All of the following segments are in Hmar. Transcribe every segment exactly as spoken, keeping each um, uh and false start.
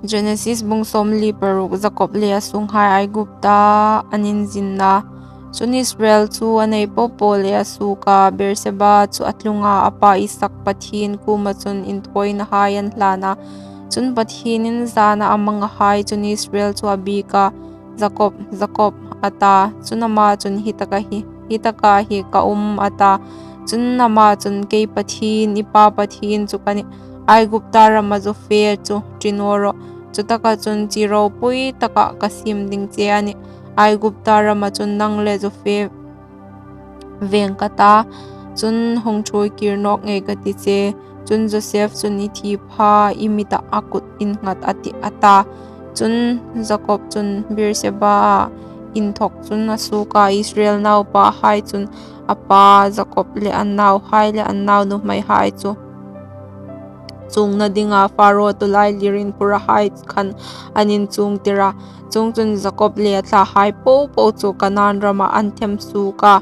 Genesis bung sawmli paruk. Jakob le a sunghai Aigupta an inzinna. Chun Israel chu a nei po po le a suok a, Beersheba chu a tlung a, a pa Isak Pathien kuoma chun inthawinahai an hlan a. Chun Pathienin zana a mangahai chun Israel chu a biek a, "Jakob, Jakob," a ta. Chun ama chun, "Hi taka hi, hi taka hi ka um," a ta. Chun ama chun, "Kei Pathien, i pa Pathien chu ka nih. Aigupta rama Josef chu ṭi naw rawh. Chutaka chun chi ropui taka ka siem ding che a nih. Aigupta rama chun nang le Josef veng ka ta, chun hung ṭhuoi kir nawk ngei ka ti che. Chun Josef chun i thi pha, i mita a kut innghat," a ti, a ta. Chun Jakob chun Beersheba inthawk chun a suok a, Israel naupahai chun a pa Jakob le an nauhai le an naunuhmeihai chu chuongna dinga Pharaoh tawlailir inphurahai khan an inchuongtir a. Chuongchun Jakob le a thlahai po po chu Kanan rama an them suok a,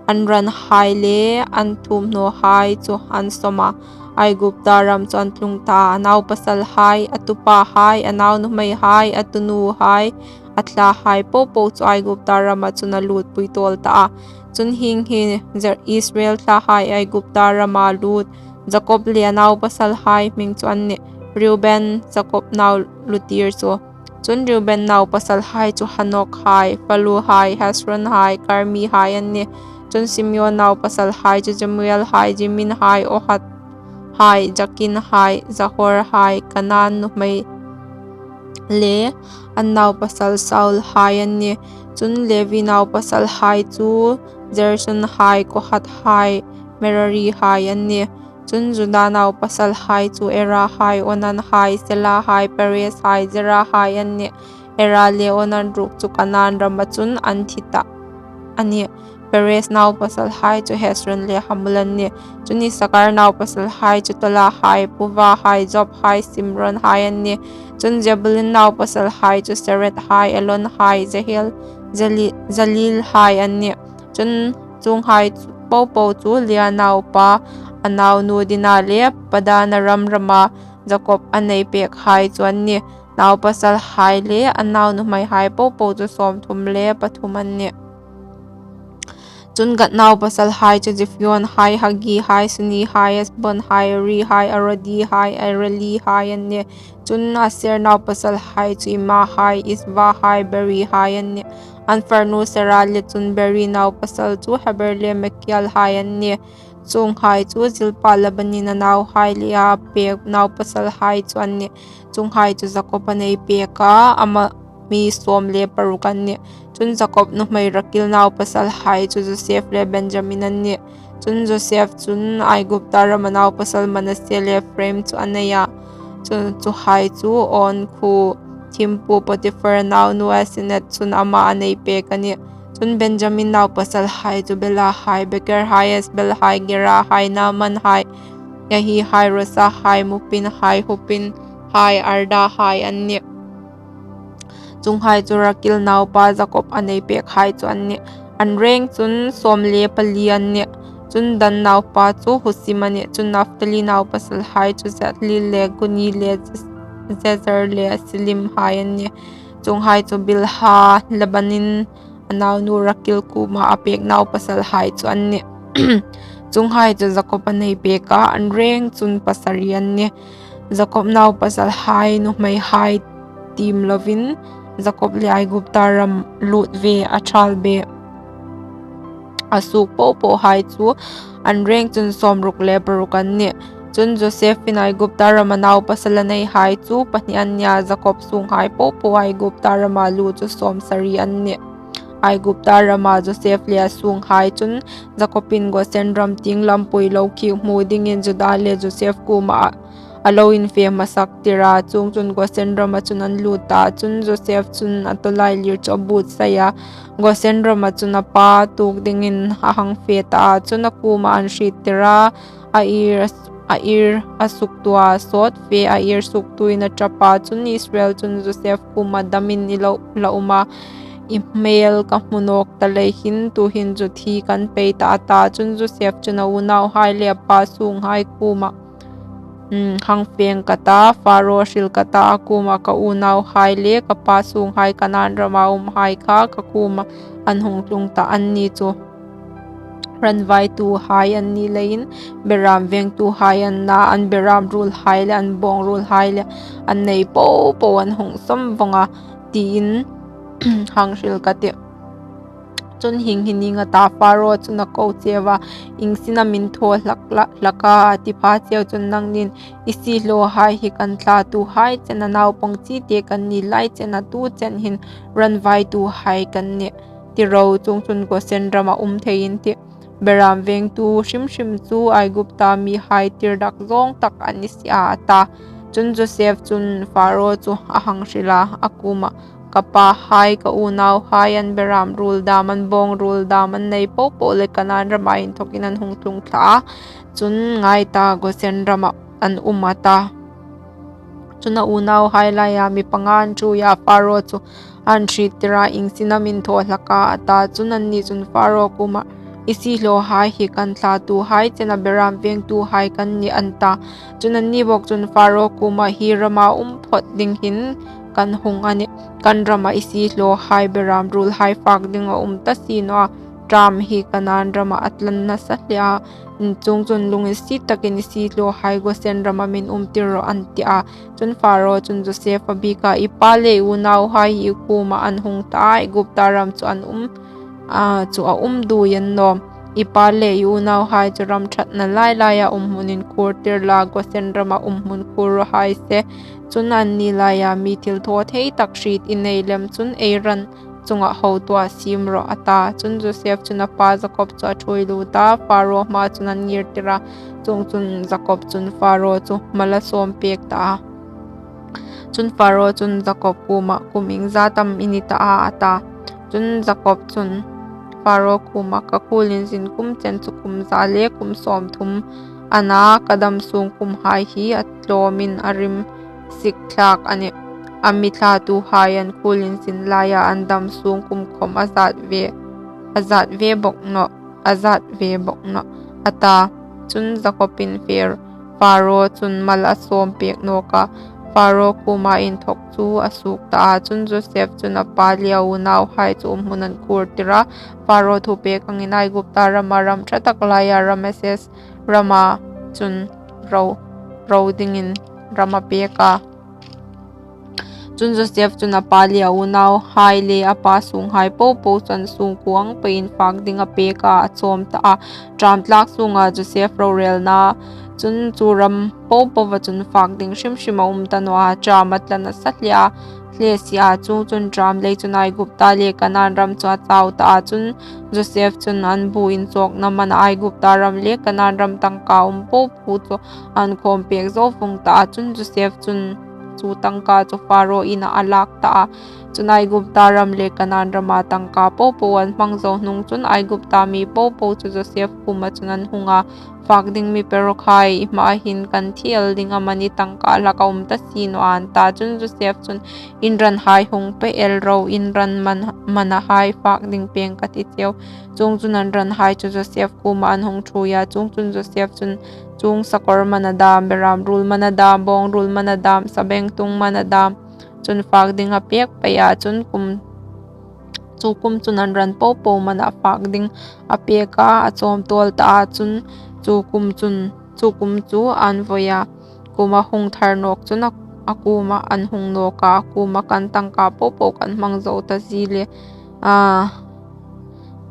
an ranhai le an thuomhnawhai chu an sawm a, Aigupta ram chu an tlung ta. A naupasalhai, a tupahai, a naunuhmeihai, a tunuhai, a thlahai po po chu Aigupta rama chun a lutpui tawl ta a. Chun hieng hi Jer-, Israel thlahai Aigupta rama lut Jakob le a naupasalhai hming chu an nih: Reuben, Jakob nau lutir chu. Chun Reuben naupasalhai chu Hanok hai, Phalu hai, Hezron hai, Karmi hai an nih. Chun Simeon naupasalhai chu Jemuel hai, Jamin hai, Ohad hai, Jakin hai, Zahor hai, Kanan nuhmei le an naupasal Saul hai an nih. Chun Levi naupasalhai chu Gerson hai, Kohath hai, Merari hai an nih. Chun Juda naupasalhai chu Era hai, Onan hai, Sela hai, Perez hai, Zera hai an nih. Era le Onan ruok chu Kanan rama chun an thi ta a nih. Perez naupasalhai chu Hezron le Hamul an nih. Chun Isakar naupasalhai chu Tola hai, Puva hai, Job hai, Simron hai an nih. Chun Zebulun naupasalhai chu Sered hai, Elon hai, Jehiel, Jali-, Jalil hai an nih. Chun chuonghai chu po po chu Lea naupa, a naunu Dina le Paddan Aram rama Jakob a nei pekhai chu an nih. Naupasalhai le an naunuhmeihai po po chu sawmthum le pathum an nih. Chun Gad naupasalhai chu Ziphion hai, Haggi hai, Suni hai, Ezbon hai, Eri hai, Arodi hai, Areli hai an nih. Chun Aser naupasalhai chu Ima hai, Isva hai, Beri hai an nih. An farnu Sera le chun Beri naupasal chu Heber le Malkiel hai an nih. Chuonghai chu Zilpa Labanin a nauhai le a pek naupasalhai chu an nih. Chuonghai chu Jakob a nei pek a, ama mi sawm le paruk an nih. Chun Jakob nuhmei Rakil naupasalhai chu Josef le Benjamin an nih. Chun Josef chun Aigupta rama naupasal Manasse le Ephraim chu a nei a. Chun chuhai chu On khuo thiempu Potiphar naunu Asenath chun ama a nei pek a nih. Chun Benjamin naupasalhai chu Bela hai, Beker hai, Asbel hai, Gera hai, Naaman hai, Ehi hai, Rosa hai, Mupim hai, Hupim hai, Arda hai an nih. Chuonghai chu Rakil naupa Jakob a nei pekhai chu an nih. An reng chun sawm le pali an nih. Chun Dan naupa chu Husim a nih. Chun Naphtali naupasalhai chu Jahleel le Guni le Jezer le Silhim hai an nih. Chuonghai chu Bilha, Labanin a naunu Rakil kuoma a pek naupasalhai chu an nih. Chuonghai chu Jakob a nei pek a, an reng chun pasari an nih. Jakob naupasalhai nuhmeihai tiem lovin Jakob le Aigupta ram lut ve a thal be a suok po pohai chu an reng chun sawmruk le paruk an nih. Chun Josefin Aigupta rama naupasal a neihai chu pahni an nih a, Jakob sunghai po po Aigupta rama lut chu sawmsari an nih. Aigupta rama Josef le a sunghai chun Jakobin Gosen ram tieng lampui lo khik hmu dingin Juda le Josef kuoma a lo infe hmasak tir a. Chuongchun Gosen rama chun an lut ta. Chun Josef chun a tawlailir chu a buotsai a, Gosen rama chun a pa tuok dingin a hang fe ta a. Chun a kuoma an hriettir a, a ir, a ir a suktu a, sawt fe a ir suktuin a ṭap a. Chun Israel chun Josef kuoma, "Damin i lo la um a, i hmel ka hmu nawk ta lei hin tuhin chu thi kan pei tah," a ta. Chun Josef chun a unauhai le a pa sunghai kuoma, um, hang feng ka ta, Faro hril ka ta, a kuoma ka unauhai le ka pa sunghai Kanan rama umhai kha ka kuoma an hung tlung ta, anni chu ranvaituhai an ni leiin, beram vengtuhai an na, an beram ruolhai le an bawng ruolhai le an nei po po an hung sawm vawng a, tiin hang hril ka tih. Chun hieng hi ning a ta, Faro chun a ko cheu a, ieng sina min thaw hlak la, hlak a, a ti pha cheu chun, nangnin i siehlawhai hi kan thlatuhai chen a, naupang chite kan ni lai chen a, tu chen hin ranvaituhai kan nih ti ro, chuongchun Gosen rama um thei in tih. Beram vengtu hrim hrim chu Aigupta mihai tirdakhai zawng tak an ni si a, a ta. Chun Josef chun Faro chu a hang hril a, a kuoma, ka pahai, ka unauhai, an beram ruol dam, an bawng ruol dam, an nei po po le Kanan rama inthawkin an hung tlung thla a, chun ngai ta, Gosen rama an um, a ta. Chun a unauhai laia mi panga an ṭhuoi a, Faro chu an hriettir a, ieng sina min thaw hlak a, a ta. Chun anni chun Faro kuoma, i siehlawhai hi kan thlatuhai chen a, beram vengtuhai kan nih, an ta. Chun anni bawk chun Faro kuoma, hi rama um phawt ding hin kan hung a nih, kan rama i siehlawhai beram ruolhai fak ding a um ta si naw a, ṭam hi Kanan rama a tlan nasa hle a, chuongchun lunginsiet takin i siehlawhai Gosen rama min umtir rawh, an ti a. Chun Faro chun Josef a biek a, i pa le i unauhai hi i kuoma an hung ta a, Aigupta ram chu an um, a, chu a um duoi annawm. I pa le i unauhai chu ram ṭhatna lai laia umhmun inkhurtir la, Gosen rama umhmun khur raw hai se. Chun anni laia mi thilthawthei tak hriet i nei lem chun ei ran chunga hotuah siem rawh, a ta. Chun Josef chun a pa Jakob chu a ṭhuoi lut a, Faro hmaa chun an ngirtir a, chuongchun Jakob chun Faro chu mal a sawm pek ta a. Chun Faro chun Jakob kuoma, kum iengzat am i ni ta a, a ta. Chun Jakob chun Faro kuoma, ka khuolinzin kum chen chu kum za le kum sawmthum a na, ka dam sung kumhai hi a tlawmin a rim sik thlak a nih. A mi thlatuhai an khuolinzin laia an dam sung kum khawm a zat ve, a zat ve bawk nawh, a zat ve bawk nawh, a ta. Chun Jakobin Fer-, Faro chun mal a sawm pek nawk a, Faro kuoma inthawk chu a suok ta a. Chun Josef chun a pa le a unauhai chu umhmun an khurtir a, Faro thupek angin Aigupta rama ram ṭha tak laia Rameses rama chun ro, ro dingin ram a pek a. Chun Josef chun a pa le a unauhai le a pa sunghai po po chu an sungkuo ang peiin fak ding a pek a, a chawm ta a. Ṭam tlak sunga Josef rorelna chun chu ram po poa chun fak ding hrim hrim a um ta naw a, ṭam a tla nasa hle a, hle si a. Chuongchun ṭam lei chun Aigupta le Kanan ram chu a chau ta a. Chun Josef chun an bu inchawkna mana Aigupta ram le Kanan ram tangka um po po chu an khawm pek zo vawng ta a. Chun Josef chun chu tangka chu Faro inah a lak ta a. Chun Aigupta ram le Kanan rama tangka po po an hmang zo hnung chun Aigupta mi po po chu Josef kuoma chun an hung a, fak ding mi pe raw khai, i hmaa hin kan thi el ding amanih, tangka hlak a um ta si naw a, an ta. Chun Josef chun, in ranhai hung pe el ro, in ran man, manahai fak ding peng ka ti cheu. Chuongchun an ranhai chu Josef kuoma an hung ṭhuoi a. Chuongchun Josef chun chuong sakawr mana dam, beram ruol mana dam, bawng ruol mana dam, sabengtung mana dam chun fak ding a pek pei a. Chun kum, chu kum chun an ran po po mana fak ding a pek a, a chawm tawl ta a. Chun chu kum chun, chu kum chu an voi a, kuoma hung thar nawk chun a, a kuoma an hung nawk a, a kuoma, kan tangka po po kan hmang zo ta zie le, a,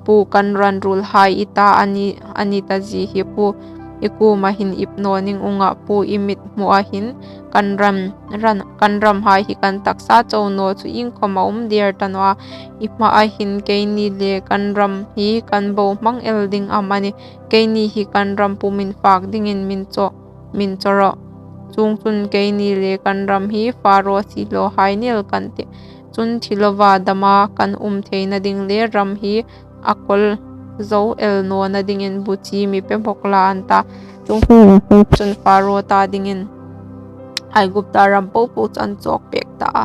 pu, kan ran ruolhai i ta a ni, a ni ta zie hi pu, i kuoma hin ip naw ning unga pu, i mithmua hin kan ran, ran, kan ramhai hi kan taksa chau naw chu iengkhawm a um der ta naw a, i hmaa hin keini le kan ram hi kan bohmang el ding amanih, keini hi kan ram pumin fak dingin min chaw, min chaw rawh. Chuongchun keini le kan ram hi Faro siehlawhai ni el kan tih. Chun thi loa dama kan um theina ding le ram hi a kawl zo el nawna dingin bu chi mi pe bawk la, an ta. Chuongchun Josef chun Faro ta dingin Aigupta ram po po chu an chawk pek ta a.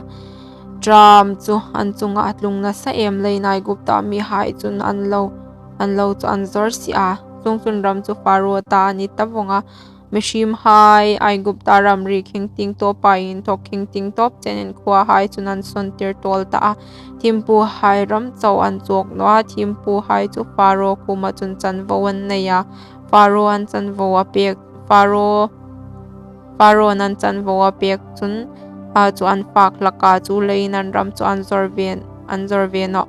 Ṭam chu an chunga a tlung nasa em leiin Aigupta mihai chun an lo, an lo chu an zawr si a. Chuongchun ram chu Faro ta a ni ta vawng a. Mihriemhai Aigupta ram ri khingtieng tawpa inthawk khingtieng tawp chenin khuohai chun an sawntir tawl ta a. Thiempuhai ram chau an chawk naw a, thiempuhai chu Faro kuoma chun chanvo an nei a. Faro an chanvo a pek, Faro, Faro an chanvo a pek chun, a chu an fak hlak a, chuleiin an ram chu an zawr ve, an zawr ve nawh.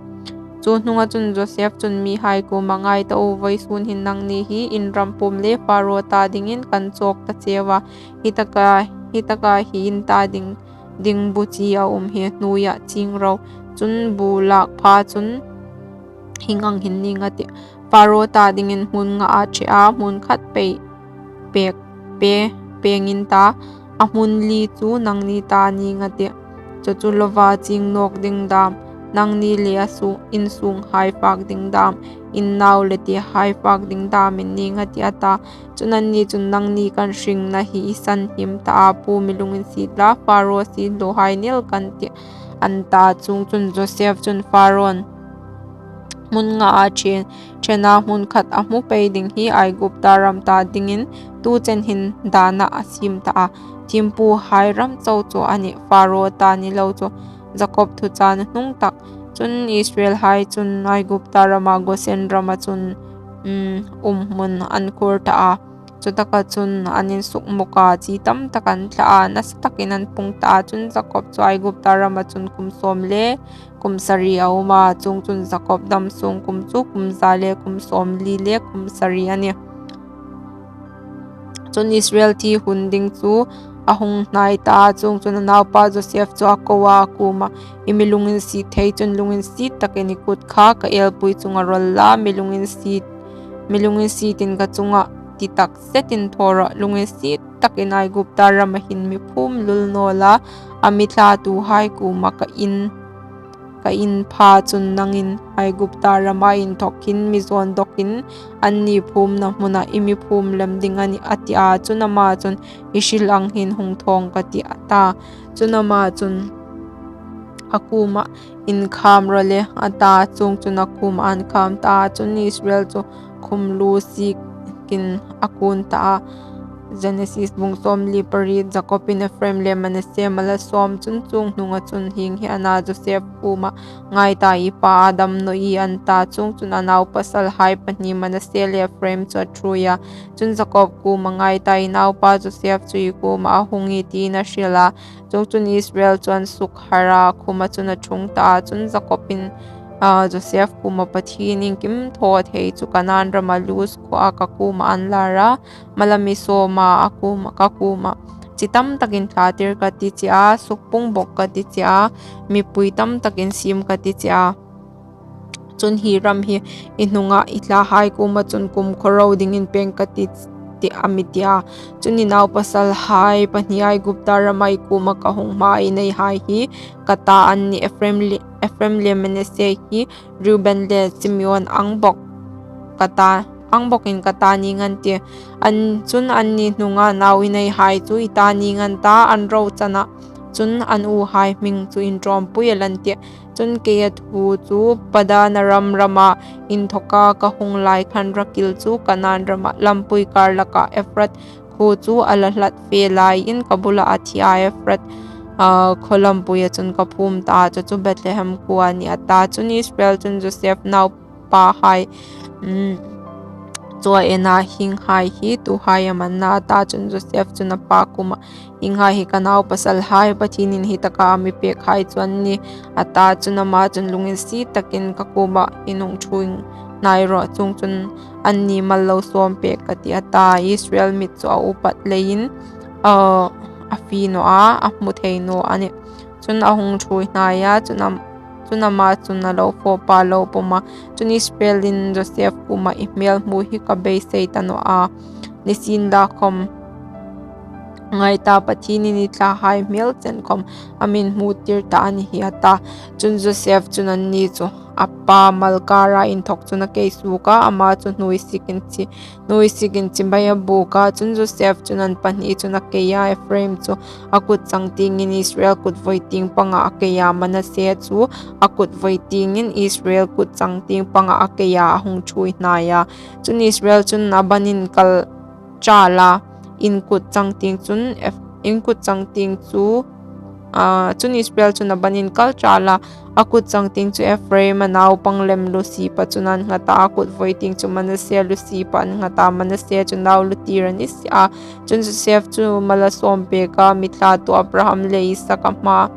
Chu hnunga chun Josef chun mihai kuoma, "Ngai ta u, vawisun hin nangni hi in ram pum le Faro ta dingin kan chawk ta cheu a. Hi taka, hi taka hi in ta ding, ding bu chi a um hi, hnuoia ching ro. Chun bu lak pha chun hieng ang hin ning a tih. Faro ta dingin hmun nga a ṭhe a, hmun khat pei pek, pe, peng in ta, a hmun li chu nangni ta ning a tih. Chu chu lova ching nawk ding dam, nangni le a su, in sunghai fak ding dam, in nau le tehai fak ding dam in ning a tih," a ta. Chun anni chun, "Nangni kan hringna hi i sanhim ta a, pu mi lunginsiet la, Faro siehlawhai ni el kan tih," an ta. Chuongchun Josef chun Faro'n, "Hmun nga a ṭhen, ṭhena hmun khat a hmu pei ding hi Aigupta ram ta dingin tu chen hin dana a siem ta a. Thiempuhai ram chau chu a nih, Faro ta ni lo chu." Jakob thuchah hnung tak. Chun Israelhai chun Aigupta rama Gosen rama chun, um, um hmun an khur ta a. Chutaka chun an insukmuk a, chi tam tak an thla a, nasa takin an pung ta a. Chun Jakob chu Aigupta rama chun kum sawm le kum sari a um a, chuongchun Jakob dam sung kum chu kum za le kum sawm li le kum sari a nih. Chun Israel thi hun ding chu a hung hnai ta a, chuongchun a naupa Josef chu a ko a, a kuoma, "I mi lunginsiet thei chun lunginsiet takin i kut kha ka elpui chunga rawl la, mi lunginsiet, mi lunginsietin ka chunga ti tak zetin thaw rawh, lunginsiet takin Aigupta rama hin mi phum lul naw la, a mi thlatuhai kuoma ka in, ka in pha chun nangin Aigupta rama inthawk hin mi zawn dawkin anni phumna hmuna i mi phum lem ding a nih," a ti a. Chun ama chun, "I hril ang hin hung thawng ka tih," a ta. Chun ama chun a kuoma, "Inkham rawh le," a ta. Chuongchun a kuoma an kham ta a. Chun Israel chu khum lu sikin a kun ta a. Genesis bung sawmli pariet. Jakobin Ephraim le Manasse mal a sawm. Chun chuong hnunga chun hieng hi a na Josef kuoma, "Ngai ta, i pa a dam naw ie," an ta. Chuongchun a naupasalhai pahni Manasse le Ephraim chu a ṭhuoi a. Chun Jakob kuoma, "Ngai ta, i naupa Josef chu i kuoma a hung ie," tiin a hril a. Chuongchun Israel chu an sukharh a, khuma chun a ṭhung ta a. Chun Jakobin, a, Josef kuoma, "Pathien iengkim thaw thei chu Kanan rama Luz khuoa ka kuoma an lar a, mal a mi sawma a kuoma, ka kuoma, chi tam takin thlatir ka ti che a, sukpung bawk ka ti che a, mipui tam takin siem ka ti che a. Chun hi ram hi i hnunga i thlahai kuoma chun kumkhaw ro dingin pêng ka ti," ti a mi ti a. Chun, "I naupasalhai pahni Aigupta rama i kuoma ka hung hmaa i neihai hi ka ta an nih, Ephraim le, Ephraim le Manasse hi Reuben le Simeon ang bawk ka ta, ang bawkin ka ta ning an tih. An, chun anni hnunga nau i neihai chu i ta ning an ta, an ro chena chun an uhai hming chu inṭawmpui el an tih. Chun keia thu chu Paddan-aram rama inthawka ka hung lai khan Rakil chu Kanan rama lampui kar laka Ephrat khuo chu a la hlat fe laiin ka bula a thi a, Ephrat, a, khaw lampuia chun ka phum ta a, chu chu Bethlehem khuo a nih," a ta. Chun Israel chun Josef nau pahai, um, chu a en a, "Hienghai hi tuhai am an na?" a ta. Chun Josef chun a pa kuoma, "Hienghai hi ka naupasalhai Pathienin hi taka a mi pêkhai chu an nih," a ta. Chun ama chun, "Lunginsiet takin ka kuoma hin hung ṭhuoi hnai rawh, chuongchun anni mal lo sawm pêk ka tih," a ta. Israel mit chu a upat leiin, a, a fie naw a, a hmu thei naw a nih. Chun a hung ṭhuoi hnai a, chun am-, chun ama chun a lo fawpa lo pawm a. Chun Israelin Josef kuoma, "I hmel hmu hi ka beisei ta naw a, nisienla khawm, ngai ta, Pathienin i thlahai hmel chen khawm a mi hmutir ta a ni hi," a ta. Chun Josef chun anni chu a pa mal kara inthawk chun a kei suok a, ama chu hnuoi sikin chi, hnuoi sikin chibai a buk a. Chun Josef chun an pahni chun a kei a, Ephraim chu a kut changtiengin Israel kut voi tieng panga a kei a, Manasse chu a kut voi tiengin Israel kut changtieng panga a kei a, a hung ṭhuoi hnai a. Chun Israel chun a banin kal ṭal a, in kut changtieng chun Eph-, in kut changtieng chu, a, chun Israel chun a ban inkal ṭal a, a kut changtieng chu Ephraim a naupang lem Lusipa chun an nghat a, a kut voi tieng chu Manasseh Lusipa an nghat a, Manasseh chu nau lutir a ni si a. Chun Joseph chu mal a sawm pek a, mi thlatu Abraham le Isak a hma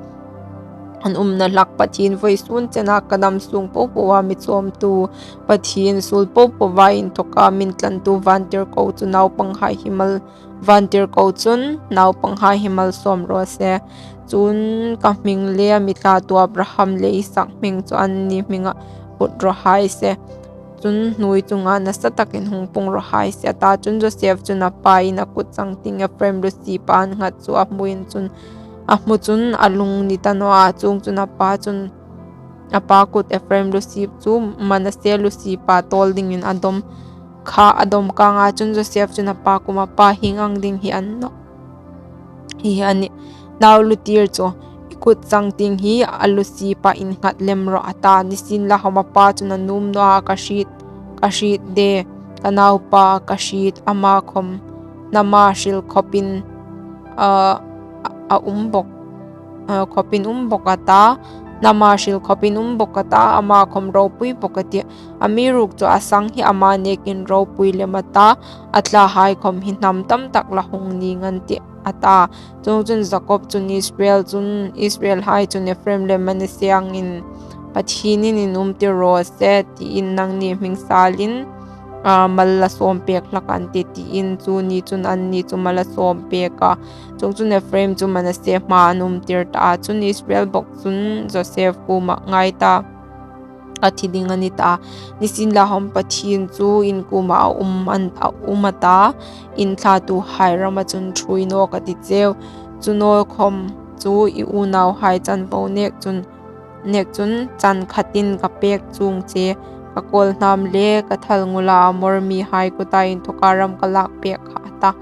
an umna hlak Pathien vawisun chena ka dam sung po poa mi chawmtu Pathien suol po poa inthawka min tlantu vantirko chu naupanghai hi mal, vantirko chun naupanghai hi malsawm raw se. Chun ka hming le mi thlatu Abraham le Isak hming chu anni hminga put raw hai se. Chun hnuoi chunga nasa takin hung pung raw hai se, a ta. Chun Joseph chun a pa in a kut changtieng Ephraim Lusipa an nghat chu a hmu in chun, a hmu chun a lung ni ta naw a. Chuongchun a pa chun, a pa kut Ephraim Lusipa chu Manasseh Lusipa tawl dingin a dawm kha, a dawm kang a. Chun Joseph chun a pa kuoma, Pa, hieng ang ding hi a ni naw hi a nih. Nau lutir chu i kut changtieng hi a Lusipa in nghat lem rawh, a ta. Nisienlakhawm a pa chun a nuom naw a, Ka hriet, ka hriet de, ka naupa ka hriet, ama khawm hnama hril khawpin, a, a um bawk, a, khawpin um bawk a ta. Hnama hril khawpin um bawk a ta, ama khawm ropui bawk a tih. Amiruokchu a sang hi ama nekin ropui lem a ta, a thlahai khawm hi hnam tam tak la hung ning an tih, a ta. Chuongchun Jakob chun Israel chun, Israelhai chun Ephraim le Manasseh angin Pathienin in umtir raw se, tiin nangni hming salin, a, mal la sawm pek hlak an tih, tiin chu ni chun anni chu mal a sawm pek a. Chuongchun Ephraim chu Manasseh hmaa an umtir ta a. Chun Israel bawk chun Joseph kuoma, Ngai ta, ka thi ding a ni ta. Nisienlakhawm Pathien chu in kuoma a um an, a um a ta, in thlatuhai rama chun ṭhuoi naw ka ti cheu. Chu naw khawm chu i unauhai chanvo nek chun, nek chun chan khatin ka pek chuong che, ka kawlhnam le ka thalngula Amor mihai kuta inthawka ram ka lak pek kha, a ta.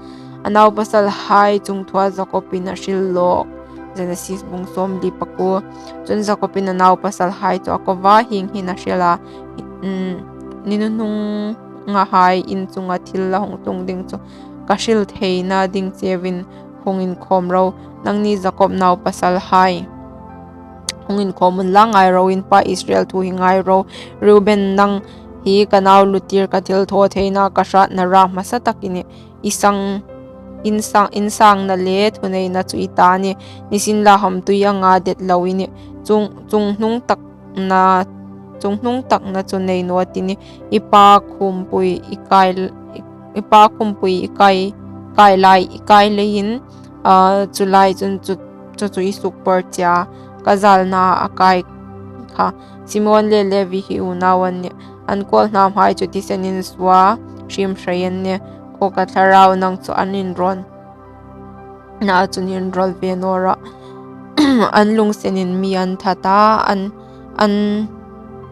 A naupasalhai chungthua Jakobin a hril lawk. Genesis bung sawmli pakuo. Chun Jakobin a naupasalhai chu a ko a, hieng hin a hril a, mm, ni nuhnungahai in chunga thil la hung tlung ding chu ka hril theina ding cheuin hung inkhawm ro. Nangni Jakob naupasalhai, hung inkhawm unla, ngai ro, in pa Israel thu hi ngai ro. Reuben, nang hi ka nau lutir, ka thilthawtheina, ka hratna ra hmasa tak i nih. I sang, in sang, in sangna le thuneina chu i ta a nih. Nisienlakhawm tui anga det lo i nih. Chung, chungnung takna, chungnung takna chu nei naw ti nih. I pa khumpui i kai, i, i pa khumpui i kai, kai lai, i kai leiin, a, chu lai chun chu, chu chu i sukpawr che a, ka zalna a kai kha. Simeon le Levi hi unau an nih. An kawlhnamhai chu thisen insuo a, hrim hrei an nih. Aw ka thlarau, nang chu an inrawn na chun inrawl ve naw rawh. An lungsenin mi an that a, an, an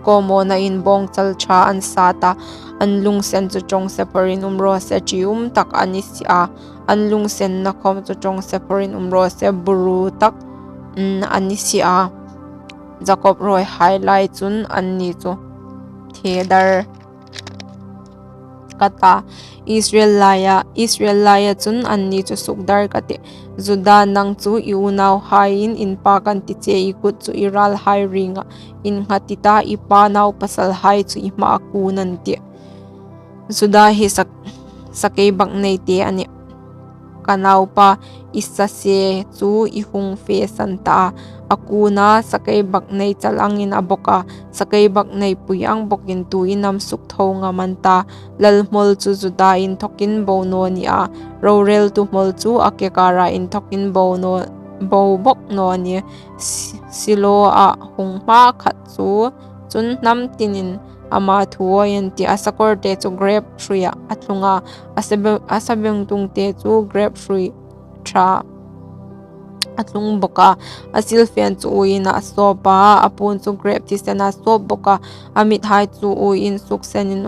kawmawna in bawngchal ṭha an sat a. An lungsen chu ṭawngse phawrin um raw se, ṭium tak a ni si a. An lungsenna khawm chu ṭawngse phawrin um raw se, buru tak, mm, a ni si a. Jakob rawihai lai chun anni chu the dar ka ta. Israel laia, Israel laia chun anni chu suk dar ka tih. Juda, nang chu i unauhaiin in pa kan ti che, i kut chu i ralhai ringa innghat i ta, i pa naupasalhai chu i hmaa kun an tih. Juda hi sak-, sakeibaknei te a nih. Ka naupa Issaser chu i hung fesan ta a, a kuna sakeibaknei chal angin a bawk a, sakeibaknei pui ang bawkin tu in am suk tho ngam an ta. Lalhmawl chu Juda inthawkin bo naw ni a, roreltu hmawl chu a kekara inthawkin bo naw, bo bawk naw ni. Si-, Silo a hung hma khat chu chun hnam tinin ama thu awi an tih. A sakawrte chu grep hruia a thlung a, a sabe-, a sabengtungte chu grep hrui ṭha a thlung bawk a. A silfen chu uoina a sawp a, a puon chu grep thisena a sawp bawk a. A mithai chu uoin suksenin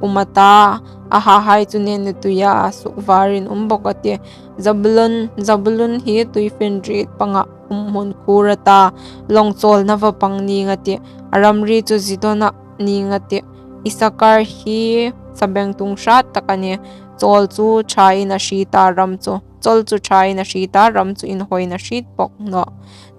um a ta, a hahai chu nenna tuia sukvarin um bawk a tih. Zabulon, Zabulon hi tuifinriet panga um hmun khur a ta, lawng chawlna va pang ning a tih. A ramri chu Zidona ning a tih. Isakar hi sabengtung hrat tak a nih. chawl chu ṭhain a hriet a, ram chu, chawl chu ṭhain a hriet a, ram chu inhawin a hriet bawk nawh.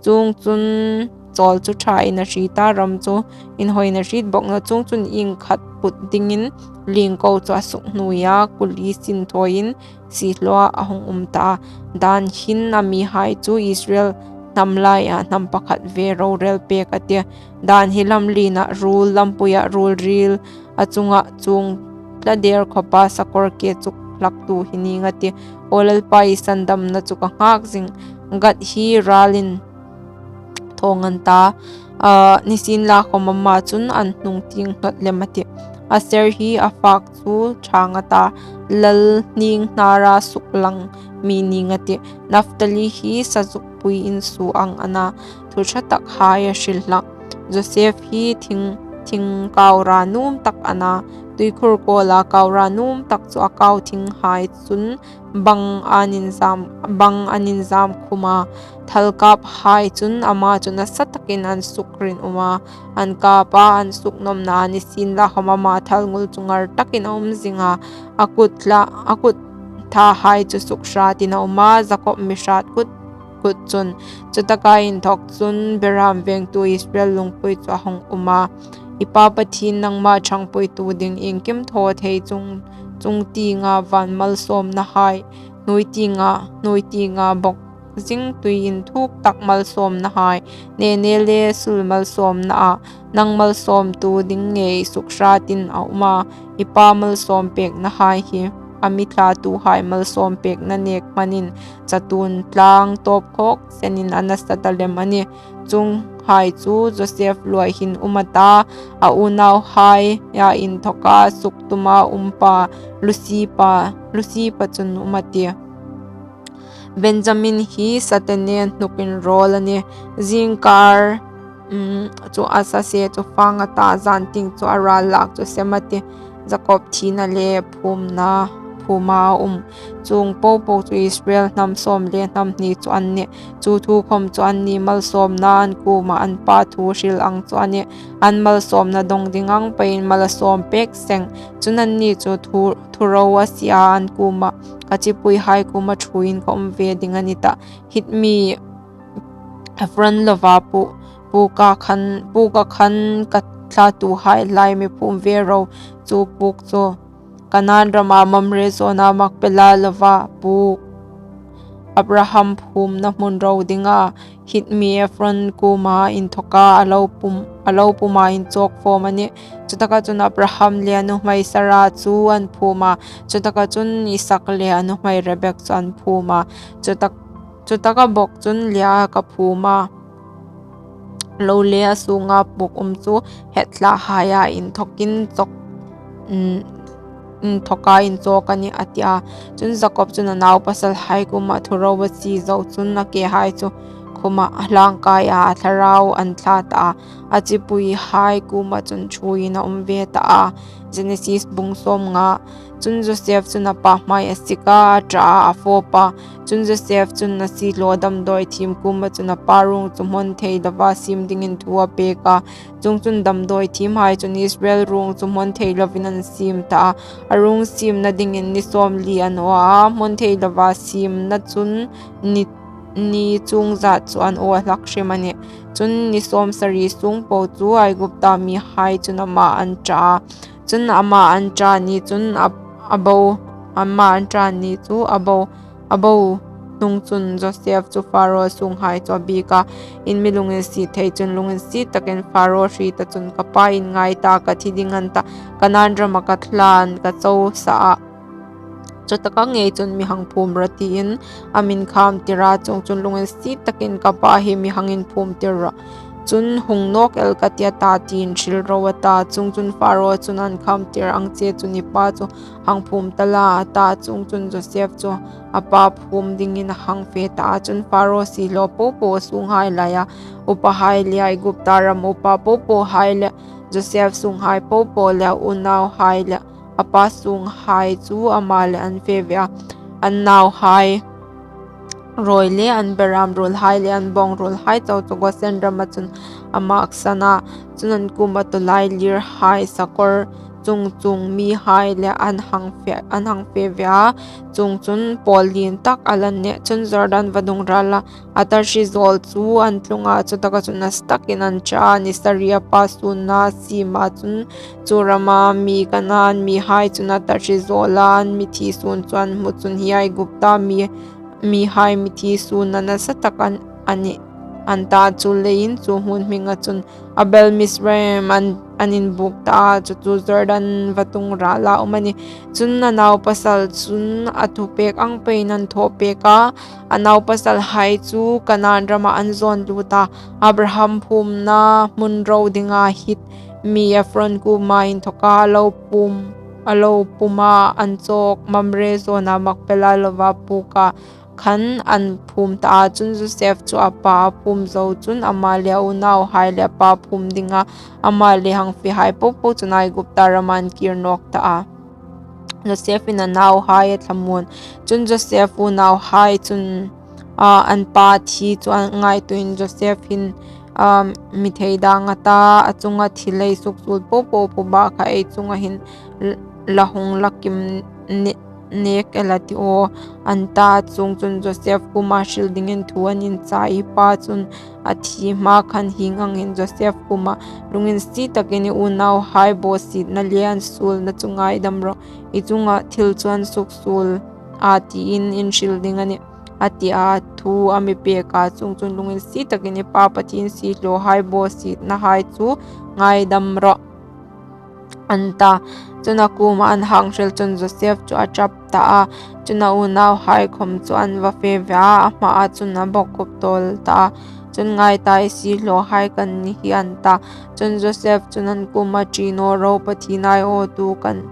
Chuongchun, chawl chu ṭhain a hriet a, ram chu inhawin a hriet bawk nawh. Chuongchun, ieng khat put dingin lingko chu a sukhnuoi a, kuli sin thawin siehlaw a hung um ta a. Dan hin a mihai chu Israel hnam laia hnam pakhat ve rorel pek a tih. Dan hi lamliena ruol, lampuia ruol ril, a chunga chuong tla der khawpa sakawr ke chu hlaktu hi ning a tih. Aw Lalpa, i sandamna chu ka nghak zing. Gad hi ralin thawng an ta, a, nisienlakhawm ama chun an hnung tieng hnawt lem a tih. Aser hi a fak chu ṭhang a ta, lal hning hnara suklang mi ning a tih. Naphtali hi sazukpui insuo ang a na, thu ṭha takhai a hril hlak. Joseph hi thing, thing kau ra nuom tak a na, tuikhur kawla kau ra nuom tak chu a kau thinghai chun bang an inzam, bang an inzam khum a. Thalkaphai chun ama chu nasa takin an sukrinum a, an kap a, an suknawmna a ni sienlakhawm ama thalngul chu ngar takin a um zing a. A kut hla, a kut thahai chu sukhratin a um a, Jakob mi hrat kut kut chun. Chutaka inthawk chun Beram vengtu Israel lungpui chu a hung um a. I Pa Pathien, nangma ṭhangpuitu ding iengkim thaw thei chung, chung tienga van malsawmnahai, hnuoi tienga, hnuoi tienga bawk zing tui inthuk tak malsawmnahai, nene le sul malsawmna a nang malsawmtu ding ngei sukhratin a um a. I Pa malsawm peknahai hi a mi thlatuhai malsawm pekna nek hmanin chatuon tlang tawpkhawk senin a nasa ta lem a nih. Chuonghai chu Joseph luai hin um a ta, a unauhai a inthawka suktuma um pa, Lusipa, Lusipa chun um a tih. Benjamin hi satene hnuk inrawl a nih. Zingkar, um, chu a sase chu fang a ta, zan tieng chu a ral lak chu sem a tih. Jakob thina le phumna, phuma a um. Chuong popo chu Israel hnam sawm le hnam hni chu an nih. Chu thu khawm chu anni malsawmna an kuoma an pa thu hril ang chu a nih. An malsawmna dawng ding ang peiin mal a sawm pek seng. Chun anni chu thu, thuro a sie a, an kuoma, ka chipuihai kuoma thuin ka um ve ding a ni tah. Hit mi Ephron lova pu, puka khan, puka khan ka thlatuhai lai mi phum ve ro, chu puk chu Kanaan rama Mamre zawna Makpela lova pu Abraham phumna hmun ro dinga Hit mi Ephron kuoma inthawka a lo pum, a lo puma inchawk fawm a nih. Chutaka chun Abraham le a nuhmei Sara chu an phum a, chutaka chun Isak le a nuhmei Rebek chu an phum a. Chutak, chutaka bawk chun Lea ka phum a. Lo le a sunga puk um chu het thlahaia inthawkin chawk, mm, inthawka inchawk a nih, a ti a. Chun Jakob chun a naupasalhai kuoma thuro a sie zo chun a kehai chu khuma a hlangkai a, a thlarau an thla ta a, a chipuihai kuoma chun thuin a um ve ta a. Genesis bung sawmnga. Chun Joseph chun a pa hmai a sik a, a ṭa a, a fawp a. Chun Joseph chun a siehlaw damdawi thiem kuoma chun a pa ruong chu hmawn thei lova siem dingin thu a pek a. Chuongchun damdawi thiemhai chun Israel ruong chu hmawn thei lovin an siem ta a. A ruong siemna dingin ni sawmli an aw a, hmawn thei lova siemna chun ni, ni chungzat chu an aw hlak hrim a nih. Chun ni sawmsari sung po chu Aigupta mihai chun ama an ṭa a. Chun ama an ṭa ni chun a, a bo, ama an ṭa ni chu a bo, a bo hnung chun Joseph chu Pharaoh sunghai chu a biek a, in mi lunginsiet thei chun lunginsiet takin Pharaoh hrieta chun ka pa in ngai ta, ka thi ding an ta, Kanaan rama ka thla'n ka cho sa a. Chutaka ngei chun mi hang phum rawh tiin a min kham tir a, chuongchun lunginsiet takin ka pa hi mi hang inphum tir rawh. Chun hung nawk el ka ti a ta tiin hril ro a ta. Chuongchun Pharaoh chun an kham tir ang che chun i pa chu hang phum ta la a ta. Chuongchun Joseph chu a pa phum dingin a hang fe ta a. Chun Pharaoh siehlaw popo sunghai laia upahai le Aigupta ram upa popohai le Joseph sunghai popo le a unauhai le a pa sunghai chu ama le an fe ve a. An nauhai rawi le an beram ruolhai le an bawng ruolhai chau chu Gosen rama chun a maksan a. Chun an kuoma tawlai lirhai sakawr chungchung mihai le an hang fe, an hang fe ve a. Chuongchun pawl lien tak a la nih. Chun Jordan vadung rala a ta hri zawl chu an tlung a, chutaka chun nasa takin an ṭha a. Ni sari a pa sunna sima chun chu rama mi Kanaan mihai chun a ta hri zawl a, an mithi sun chu an hmu chun hi Aigupta mi, mihai mithi sunna nasa tak an, a nih, an ta. Chuleiin chu hmun hminga chun Abel Mizraim an, an inbuk ta a. Chu chu Jordan vadung rala um a nih. Chun a naupasal chun a thupek ang peiin an thaw pek a. A naupasalhai chu Kanaan rama an zawn lut a. Abraham phumna hmun ro dinga Hit mi Ephron kuoma inthoka a lo phum, a lo phum a, an chawk Mamre zawna Makpela lova puka khan an phum ta a. Chun Josef chu a pa a phum zo chun ama le a unauhai le a pa phum dinga ama le hang fehai popo chun Aigupta rama an kir nawk ta a. Josef in a nauhai a thlamuon. Chun Josef unauhai chun, a, an pa thi chu a ngaituoin Josef hin, a, mi thei dang a ta, a chunga thil ei suksuol popo phuba kha ei chunga hin l-, la hung la kim ne-, nek el a ti aw, an ta. Chuongchun Josef kuoma hril dingin thu an inchai. I pa chun a thi hma khan hieng ang hin Josef kuoma lunginsiet takin i unauhai bawsietna le an suolna chu ngaidam rawh. I chunga thil chu an suksuol a tiin in hril ding a nih, a ti a. Thu a mi pek a. Chuongchun lunginsiet takin i pa Pathien siehlawhai bawsietnahai chu ngaidam rawh, an ta. Chun a kuoma an hang hril chun Josef chu a ṭap ta a. Chun a unauhai khawm chu an va fe ve a, a hmaa chun a bawkkhup tawl ta a. Chun ngai ta, i siehlawhai kan ni hi, an ta. Chun Josef chun an kuoma, ṭi naw ro, Pathien aiawtu kan,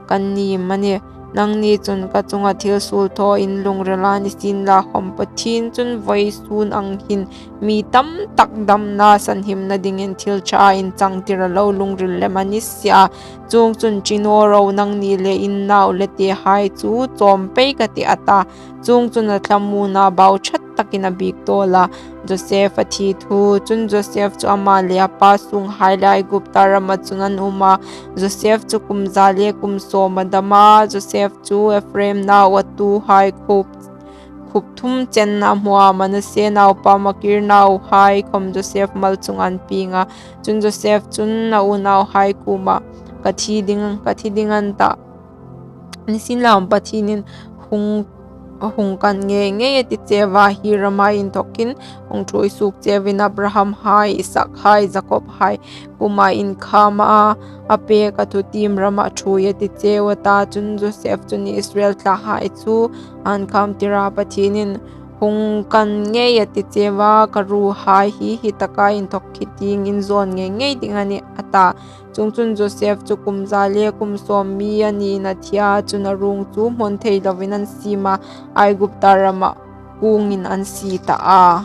kan ni am a nih. Nangni chun ka chunga thil suol thaw in lungril a, nisienlakhawm Pathien chun vawisun ang hin mi tam tak damna sanhimna dingin thil ṭha inchangtir a lo lungril lem a ni si a. Chuongchun ṭi naw ro, nangni le in nau le tehai chu chawm pei ka tih, a ta. Chuongchun a thlamuona bau ṭhat takin a biek tawl a. Josef a thi thu. Chun Josef chu ama le a pa sunghai le Aigupta rama chun an um a. Josef chu kum za le kum sawm a dam a. Josef chu Ephraim nau a tuhai khup, khup thum chen a hmu a. Manasse naupa Makir nauhai khawm Josef mal chunga an pieng a. Chun Josef chun a unauhai kuoma, ka thi ding, ka thi ding, an ta. Nisienlakhawm Pathienin hung, hung kan ngei ngei a ti cheu a, hi rama inthawkin hung ṭhuoi suok cheuin Abrahamhai, Isaakhai, Jakob hai kuoma inkhama a pek a thutiem rama ṭhuoi a ti cheu, a ta. Chun Josef chun, Israel thlahai chu an khamtir a, Pathienin hung kan ngei a ti cheu a, ka ruhai hi hi taka inthawk khi tieng in zawn ngei ngei ding a nih, a ta. Chuongchun Josef chu kum za le kum sawm mi a niin a thi a, chun a ruong chu hmawn thei lovin an siem a, Aigupta rama kuongin an sie ta a.